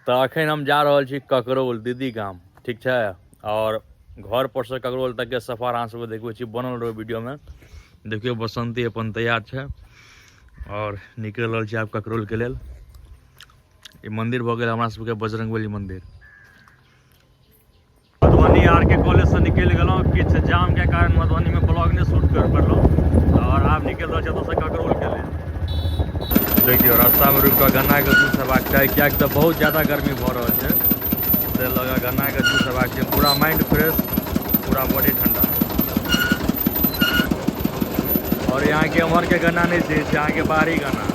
तऽ अखन हम जा रहल छी ककरौल दीदी गाम, ठीक छै। और घर पर से ककरौल तक के सफर अहाँ सबके देखबै छी, बनल रहू वीडियो में। देखियौ बसंती अपन तैयार छै और निकलि रहल छी आब ककरौल के लेल। ई मंदिर भऽ गेल हमरा सबके बजरंगबली मंदिर। मधुबनी आर के कॉलेज से निकलि गेलहुँ, किछु जाम के कारण मधुबनी में ब्लॉग नहीं शूट कर पड़लहुँ और आब निकलि रहल छी एतऽसँ ककरौल के लेल। देखियौ रास्ता में रुकि कऽ गन्ना के जूस हेबाक चाही, किएकि तऽ बहुत ज्यादा गर्मी भऽ रहल छै, से लऽ कऽ गन्ना के जूस हेबाक चाही। पूरा माइंड फ्रेश, पूरा बॉडी ठंडा। और यहाँ के उम्हर के गन्ना नहीं छै, छै अहाँके बाहरी गन्ना।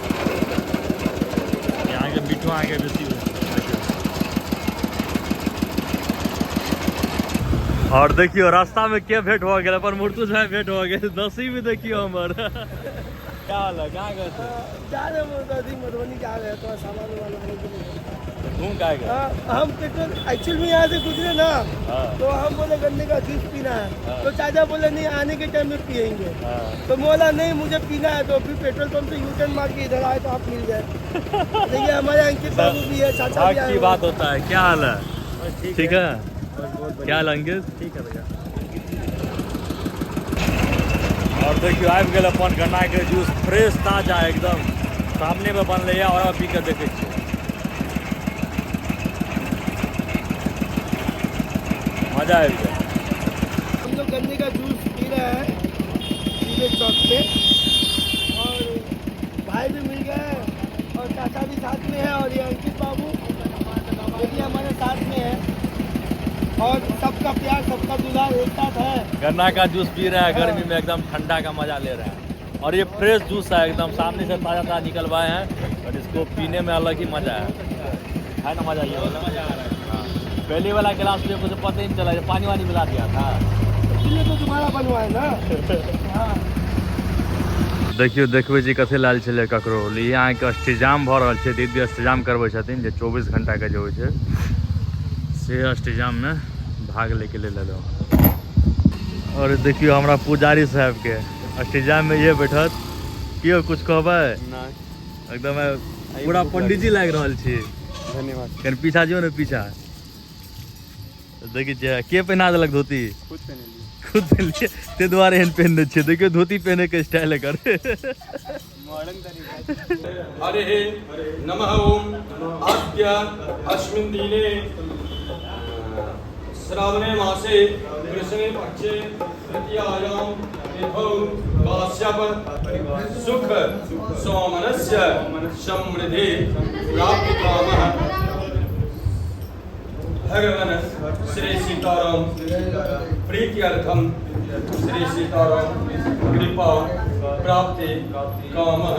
यहाँ के मिठो अहाँके बेसी होइ छै। और देखियो रास्ता में के भेंट हो गेल, अपन मुर्तुज भाई भेंट हो गेल। नसीब भी देखियो हमर। क्या हाल है, कहाँ गए थे? जा रहे हैं दादी मधुबनी जा रहे हैं, थोड़ा सामान वामान लाने के लिए। घूम के आए गए? हाँ, हम पेट्रोल एक्चुअल में यहाँ से गुजरे ना, हाँ। तो हम बोले गन्ने का जूस पीना है, हाँ। तो चाचा बोले नहीं आने के टाइम में पियेंगे, हाँ। तो बोला नहीं मुझे पीना है, तो फिर पेट्रोल पंप से यू टर्न मार के इधर आए तो आप मिल गए। देखिए हमारे अंकित बाबू भी है, चाचा भी भाग आए की हुए बात होता है। क्या हाल है? ठीक है, क्या हाल अंकित? ठीक है भैया। और देखियो आबि गेल अपन गन्ना के जूस फ्रेश ताजा एकदम सामने में बनलै है और पी के देखै छियै, मजा आबि गेल। हम लोग गन्ने का जूस पी रहे हैं सीधे चौक पे, और भाई भी मिल गए और चाचा भी साथ में है, और ये अंकित बाबू ये भी हमारे साथ में है, और सबका प्यार सबका दुलार एक साथ है। गन्ना का जूस पी रहा है गर्मी में, एकदम ठंडा का मजा ले रहा है। और ये फ्रेश जूस है एकदम सामने से ताजा ताजा निकलवाए हैं, और इसको पीने में अलग ही मजा है। है ना मजा? ये वाला मजा आ रहा है। हाँ। पहले वाला गिलास में मुझे पता ही नहीं चला, ये पानी वानी मिला दिया था, इसलिए तो तुम्हारा बनवाए ना। हाँ। देखियो देखबै छी कथी लाल छलै ककरौल। ई अहाँके अष्टजाम भऽ रहल छै, दीदी अष्टजाम करबै छथिन जे 24 घंटा के जे होइ छै से अष्टजाम में भाग लैके लेल एलहुँ। और देखियो हमरा पुजारी साहब के अष्टजाम में ये बैठत। कियो कुछ कहबै? नहीं। एकदम पूरा पंडित जी लागि रहल छी। धन्यवाद। कनि पीछा जियो ने, पीछा देखै छियै के पहिना देलक धोती? खुद पहिनेलियै। खुद पहिनलियै, ताहि दुआरे एहन पहिनने छियै। देखियौ धोती पहिने के स्टाइल एकर। मॉडर्न तरीका। हरे नमः ओम। अद्य अस्मिन् दिने श्रावणे मासे कृष्णे पक्षे तृतीयायां तिथौ काश्यप सुख सोमनस्य समृद्धि प्राप्तिकामः भगवान श्री सीताराम प्रीत्यर्थम श्री सीताराम कृपा प्राप्ति कामः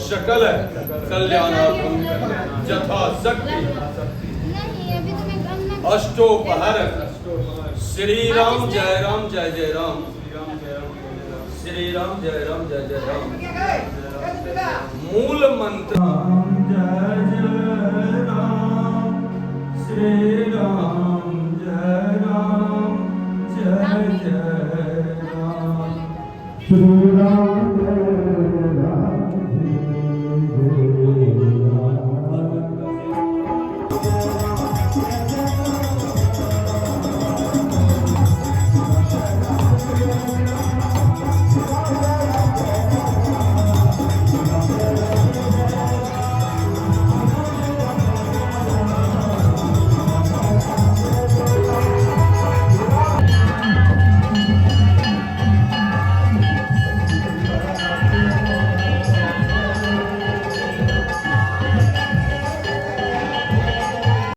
सकल कल्याणार्थम यथाशक्ति अष्टोपहर श्री राम जय राम जय जय राम श्री राम जय राम जय जय राम मूल मंत्र जय जय राम श्री राम जय राम जय जय राम श्री राम जय राम जय जय राम।